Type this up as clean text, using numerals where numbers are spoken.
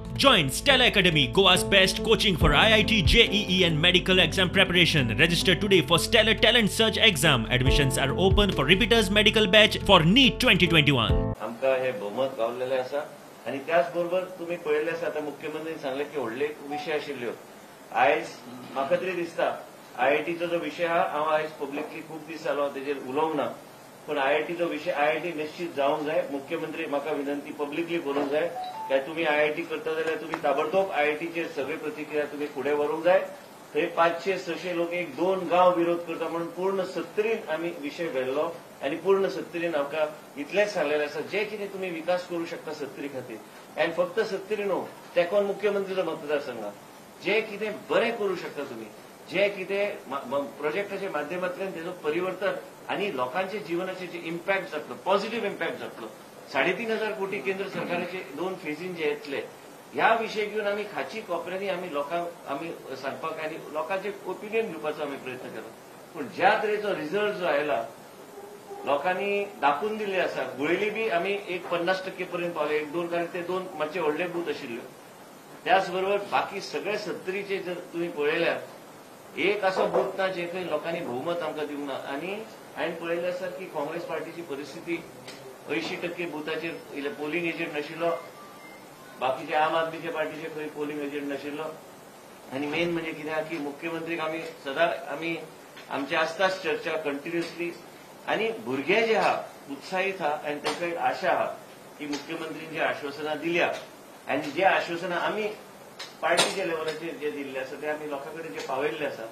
Join Stella Academy, Goa's best coaching for IIT, JEE and medical exam preparation. Register today for Stellar Talent Search exam. Admissions are open for repeaters medical batch for NEET 2021. आमकां हे बहुमत गावलेलें आसा आनी त्याच बरोबर तुमी पळयल्लें आसा, आतां मुख्यमंत्र्यान सांगलें की व्हडले विशय आशिल्ल्यो. आयज म्हाका तरी दिसता आयआयटीचो जो विशय आहा, हांव आयज पब्लिकली खूब दीस जालो तेजेर उलोवंक ना, पूण आयआयटीचो विशय आयआयटी निश्चित जावंक जाय. मुख्यमंत्री म्हाका विनंती पब्लिकली करूंक जाय काय तुमी आयआयटी करता जाल्यार तुमी ताबडतोब आयआयटीचेर सगळी प्रतिक्रिया तुमी फुडें व्हरूंक जाय. थंय 500-600 लोक एक दोन गांव विरोध करता म्हणून पूर्ण सत्तरीन आमी विशय व्हेल्लो आनी पूर्ण सत्तरीन आमकां इतलेंच सांगलेलें आसा, जे कितें तुमी विकास करूं शकता सत्तरी खातीर, आनी फक्त सत्तरी न्हू, तेकोन मुख्यमंत्रीचो मतदारसंघ, जे कितें बरें करूं शकता तुमी, जे कितें प्रोजेक्टाच्या माध्यमांतल्यान तेजो परिवर्तन आनी लोकांच्या जिवनाचेर जे इम्पॅक्ट जातलो, पॉझिटिव्ह इम्पॅक्ट जातलो. 3,500 कोटी केंद्र सरकाराचे 2 फेजीन जे येतले, ह्या विशय घेवन आमी खाची कोपऱ्यांनी आमी लोकांक आमी सांगपाक आनी लोकांचे ओपिनियन घेवपाचो आमी प्रयत्न केलो. पूण ज्या तरेचो रिजल्ट जो आयला, लोकांनी दाखोवन दिल्ले आसा. गुळेली बी आमी एक 50% पर्यंत पावले, एक दोन, कारण ते दोन मातशे व्हडले बूथ आशिल्ले. त्याच बरोबर बाकी सगळे सत्तरीचे जर तुमी पळयल्यार एक असो बूथ ना जे खंय लोकांनी बहुमत आमकां दिवंक ना. आनी हांवें पळयलें आसा की काँग्रेस पार्टीची परिस्थिती 80% बुथाचेर पोलिंग एजंट नाशिल्लो, बाकीचे आम आदमीच्या पार्टीचे खंय पोलिंग एजंट नाशिल्लो. आनी मेन म्हणजे कितें आहा की मुख्यमंत्रीक आमी सदां आमी आमची आसताच चर्चा कंटिन्युअसली, आनी भुरगे जे आहा उत्साहीत आहा आनी तांकां एक आशा आहा की मुख्यमंत्रीन जी आश्वासनां दिल्या आनी जे आश्वासनां आमी पार्टीच्या लेवलाचेर जे दिल्ले आसा ते आमी लोकां कडेन जे पावयल्ले आसा,